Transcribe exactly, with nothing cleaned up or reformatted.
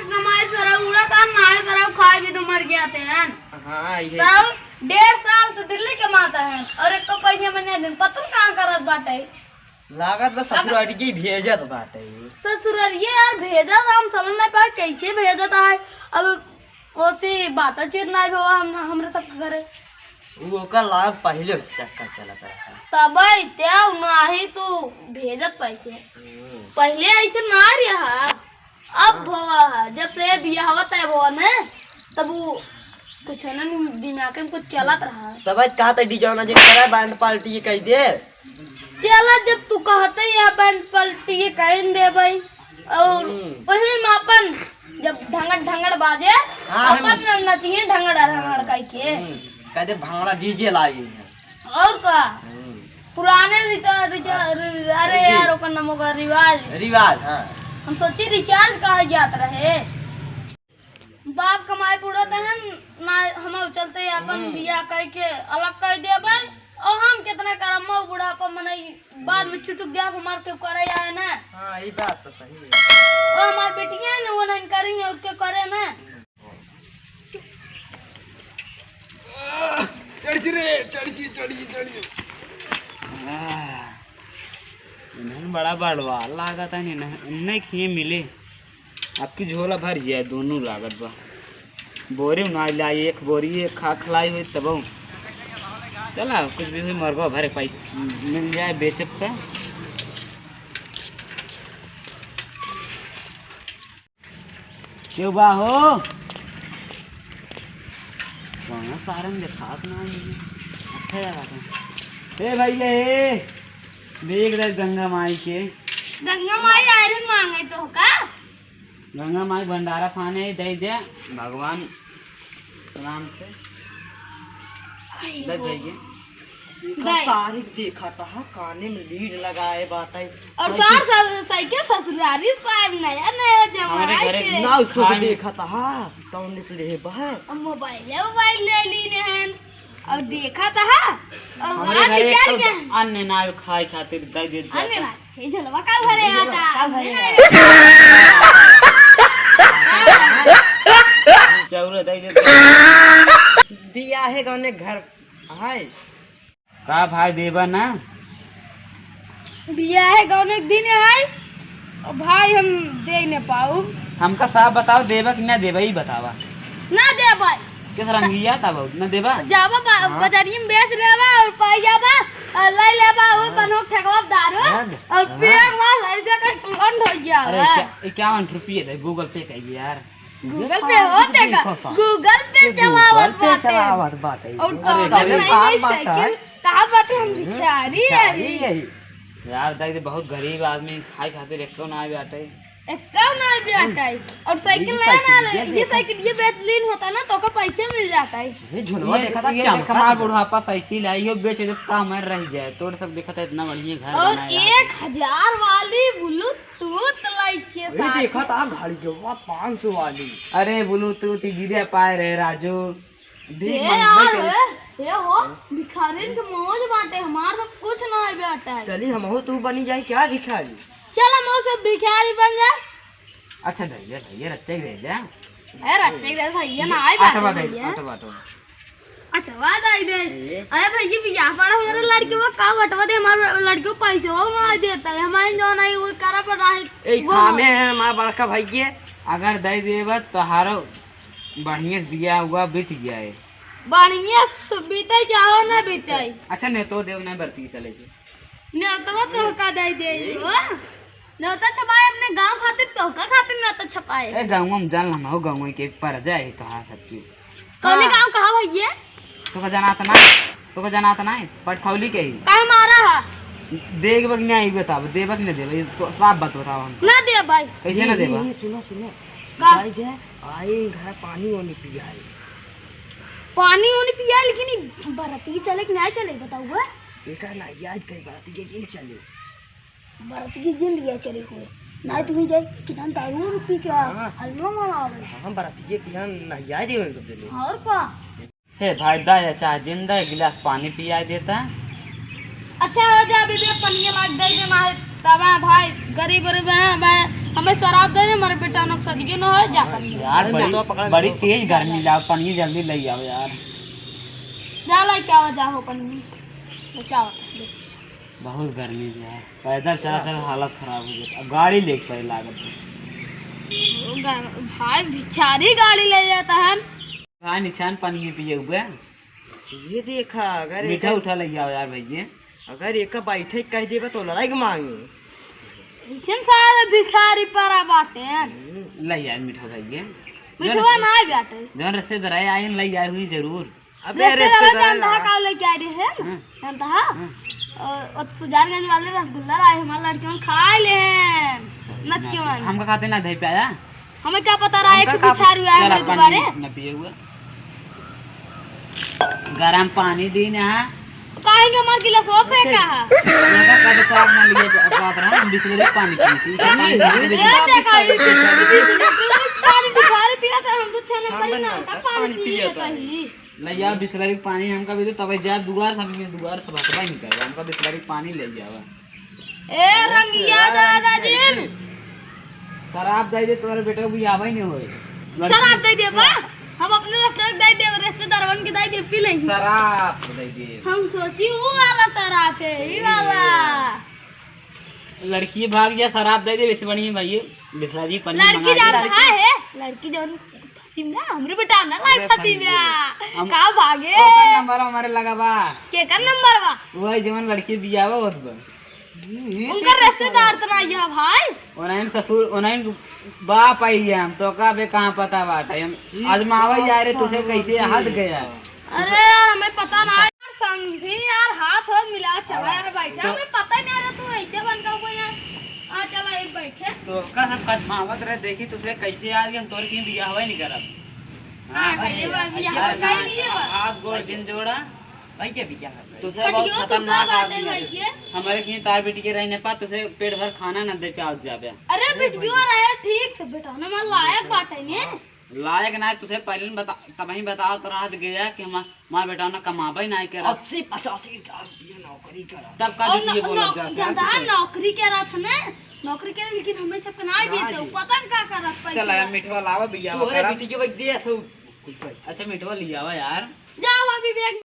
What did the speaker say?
कमाई सरऊ उड़त है, नाहीं सरऊ खाए भी तो मर गया थे हैं। हाँ, ये सरऊ डेढ़ साल से दिल्ली कमाता है और एक तो पैसे में नहीं दिन पता नहीं कहाँ करत बाटे। लागत बा ससुरारी के भेजत बाटे। ससुरारी यार भेजत, हम समझ नहीं पाए कैसे भेजत है। अब ओसी बातचीत नहीं हुआ हम, हमरे सबके घरे। उ ओकर लागत पहिले से चक्कर चलत रहा। तबे ते नाही तू भेजत पैसे। हम्म। पहिले ऐसे ना रहा। अब हाँ। भवा है, जब से बियाहवा तय भवा ने, तब उ कुछ है ना, दिमाग में कुछ चलत रहा। तब आज कहा था डीजे वाला जी करा बैंड पार्टी ये कह दे। चला, जब तू कहते ही है बैंड पार्टी ये कह दे भाई। और हम्म। वही में अपन जब ढंगड़ ढंगड़ बाजे, हाँ, अपन हम न-, नचिए ढंगड़ ढंगड़ कह के। हम्म, कह दे भांगड़ा डीजे लाई है। और का? हम्म। पुराने रिचा-, रिचा-, हाँ। अरे रिचार्ज। यार, ओकर नाम ओकर रिवाज। रिवाज, हाँ। हम सोची रिचार्ज कहा जात रहे। बाप कमाए बुढ़त हन, ना हम चलते अपन हम्म। बियाह कह के अलग कह देबे। और हम कितना करम बुढ़ापा मनई बाद में चुचुक गया हमार के करे आए ना। हाँ, ये बात तो सही है। और हमार बेटियां ना वो नहीं करी है, उनके करे ना। चढ़ जी रे, चढ़ जी, चढ़ जी, चढ़ जी। आह, इन्हन बड़ा बड़वा लागत है, इन्हन, इन्हन खिए मिले। आपकी झोला भर जाए, दोनों लागत बा। बोरी ना लाई, एक बोरी एक खा खलाई हुई तब। चला, कुछ भी हुई, मरगो भरे पाई, मिल जाए बेचब त। क्यों बा हो? कौनो सारन देखात ना है। अच्छा लगा था। ए भैया, ए, देख रहे गंगा माई के। गंगा माई आयरन मांगे तो का? गंगा माई भंडारा फाने दे दे भगवान राम से। आई दे हो। जाइए। देखा दाई। सारी देखा था, काने में लीड लगाए बाटे। और साइकिल सार सब साइकिल ससुरारी से पाए नया नया हमारे जमाए घरे के। ना उसको खाए में देखा था, तौन निकले है बाहर। अब मोबाइल है, मोबाइल ले ली ने हैं। और देखा था, और हमरे आज घरे निकल एकदम गया। अन्न ना आवे खाए खातिर, दे दे अन्य जाता। ना, ये झलवा का भरे ये आता? झलवा का भरे अन्य आता? ना। चौरे दे दे। बियाहे गौने घर आए। का भाई देबा ना? बियाहे गौने के दिन है, और भाई हम दे न पाऊ। हमका साफ बताओ, देबा कि ना देबा, ई बतावा। ना देबा। किस रंगिया था बहुत, ना देबा? जाबा बा-, हाँ। बजारी में बेच लेबा और पाई जाबा, और ले लेबा, वो हाँ। बनोक ठेकवा दारू, हाँ। और हाँ। पियक माल ऐसे का ठंड हो गया अरे, है। इक्या-, इक्यावन रुपये दे, Google Pay करिए यार। Google Pay हो देखा, देखो सा। Google Pay ये चलावत Google Pay बाटे। चलावत बाटे। और अरे, तो अरे, नहीं बात, बात साइकिल, है। कहाँ बाटे हम हम्म, भिखारी भिखारी है। यही। यार, दाई, बहुत गरीब आदमी, खाए खातिर एको ना बाटे। एको ना बाटे। और साइकिल ये नया साइकिल, ना ये ले, ये देखो। साइकिल, ये बेहतरीन होता ना, तो का पैसे मिल जाता है। ये झुलवा ये, देखा था, ये चमका देख, हमार था। बुढ़ापा साइकिल आई हो, बेच दे, काम में रह जाए। तोर सब देखा था, इतना बढ़िया घर और बनाया। एक हजार वाली Bluetooth तू तो लइके ये साथ देखा में। था घड़ी के, वाह, पाँच सौ वाली। अरे, Bluetooth ही गिरे पाए रहे, राजू। भीख ये मांगबे यार, करे। ए, ए हो, भिखारिन के मौज बाटे, हमार तो कुछ ना है बेटा। चली, हमहू तू बनी जाए क्या भिखारी? चल, हमहू सब भिखारी बन जा। अच्छा, धैले, धैले, रच्चे के धैले। ए, रच्चे के धैले, ये ना आए अटवा बाटे दे, भैया। अटवा, अटवा। अटवा दे दे। ए। अरे भैया, बियाह पड़ा हमारे लड़के को, का अटवा दे, हमारे लड़के को पैसे वो ना देता है, हमारे जो नहीं वो करा पड़ा है, ए, वो थामे है हमारा बड़का भाई के। अगर दे देबा, तोहारो बढ़िया से बियाह हुआ, बीत गया है। बढ़िया से तो बीते, चाहो ना बीते। अच्छा, नहीं तो देव नहीं बरती चले के। नेवतवा तोहका दे दे हो। नेवता छपाए अपने गांव खातिर, तोहका खातिर नेवता छपाए। ए, गाँव में जान हम हो, गाँव के पर जाए तो हाँ सब चीज। कौने हाँ। गांव कहा भैया? तोका जनात ना, तोका जनात ना है, पटखौली के ही। काहे मारा है? देख बक नहीं आई बताब, देबक नहीं देबा, ये तो साफ बात बताओ हम। ना दे भाई। कैसे ना देबा? ये सुनो, सुनो। का? जाए दे, आए घर पानी वानी पियाए। पानी वानी पियाए, लेकिन ये बरती चले कि नहीं चले, बताओ बे? एका ना याद कई बरती के दिन चले। बरत के जिन लिया चले हुए। ना तू ही जाए, किसान दारू पी के आ, हाँ। हलवा मामा आवे। हाँ, बरत के बिहान ना याद ही होन सब जने। और का? हे भाई, दाया चाहे जिंदा एक गिलास पानी पिया देता। अच्छा हो जा, अभी भी पनिया लाग दे देना है। तबा भाई, गरीब गरीब है, मैं हमें शराब दे दे, हमारे बेटा नक्सदियो न हो जा। यार, अरे, बड़ी, तो पकड़ बड़ी लो। तेज गर्मी लाग, पनिया जल्दी लइ आओ यार। जा लइ के आओ, जा हो पनिया। बचाओ, दे। बहुत गर्मी बा यार, पैदल चला चला हालत खराब होइ जात। अब गाड़ी लेके परे लागत बा। ओ गा-, भाई भिखारी गाड़ी लइ जात है। भाई निछान पनिया पिए हुए। ये देखा, अगर मीठा एकर उठा लइ आओ यार भइया। अगर एका बैठे कहि देबा तो लड़ाई के मांगी। अइसन सारे भिखारी परा बाटे। हम्म। लइ आए मीठा भइया। मिठवा ना बाटे। जौन रिश्तेदार आए हैं, लइ आए हुई जरूर। अबे रिश्तेदार रिश्तेदार जानता है ना। का लेके आए रहे हैं? हाँ। जानता है? हाँ। और, और सुजानगंज वाले रसगुल्ला लाए, हमारे लड़कियों खाए ले हैं। नच के मन। हमका खाते ना धई पे आया। हमें का पता रहा है हमका कि का भिखारी आया चला, हमरे पानी दुआरे। न पिए हुआ। गरम पानी दी ना। काहे के हमार गिलास वो फेंका है? लगा का तो साफ ना लिए, बात रहा, हम बिसलेरी पानी पी थी। पानी पी थी। ये देखा, ये पानी भिखारी पिया था, हम तो छह नंबर ही ना का पानी पिए था ही। लइया बिसलेरी पानी हमका भी दे, तबे जा दुआर सब में, दुआर सब हटबा ही नहीं करबा, हमका बिसलेरी पानी लइ जावा। ए रंगिया दादाजी। शराब दे दे, तोरे बेटा को भी आवे ही नहीं होए। शराब दे दे बा? हम अपने दोस्तों को दे दे, रिश्तेदारवन के दे दे, पी लेंगे। शराब दे दे। हम सोची वो वाला शराब है, ये वाला। लड़की भाग गया, शराब दे दे, वैसे बढ़िया भाई, बिसलेरी पानी लड़की मंगा दे। जानता है, लड़की जौन फंसी ना, हमरे बेटा ना लाइफ अबे फंसी फंसी बा। गई। हम का भागे? ओकर नंबर हमारे लगा बा। केकर नंबर बा? वही जवन लड़की बियाह होत बा। उनकर रिश्तेदार तो नहीं है भाई। ओनाइन ससुर, ओनाइन बाप आई है, हम तो का बे कहाँ पता बात है, हम आजमावा जा रहे तुझे कैसे हद गया। अरे यार, हमें पता ना है। समझी यार, हाथ हो मिला, चला यार, बैठा। तो हमें पता ही नहीं रहा, तू ऐसे बन का हुआ यार। आ, चला, एक बैठे। तो का सब कजमावत रहे, देखी तुझे कैसे आ गया, हम तोर की बियाह ही नहीं करब। हाँ, हाँ, भैया, भैया, भैया, कहीं नहीं है बस। हाथ गोड़ जिन जोड़ा। भाई के बियाह है? तुझे बहुत पटियो तो खतरनाक का बात आदमी है। है भैया? हमारे की तार बिटिया रही नेपाल, तुझे पेट भर खाना न दे के आवत जाबे। अरे, अरे बिटियो भैया। रहे ठीक से, बेटा, ना मैं लायक बाटे ने। हाँ। लायक ना है, तुझे पहले बता, तबही बतावत रहत गया कि हमार, हमार बेटा ना कमाबे ना करे। अस्सी पचासी हजार रुपया नौकरी करा। तब का और देखिए न-, बोलत नौक-, जात है जानता है, तुझे। नौकरी करा था ना, नौकरी करा, लेकिन हमें सबके ना ना देते, जी। पता न का करत पैसा। चला यार, मिठवा लावा, बियाह तोहरे करा। बिटिया के भाई दे, अच्छा, कुछ पैसा। अच्छा, मिठवा लियावा यार। जाओ अभी बैग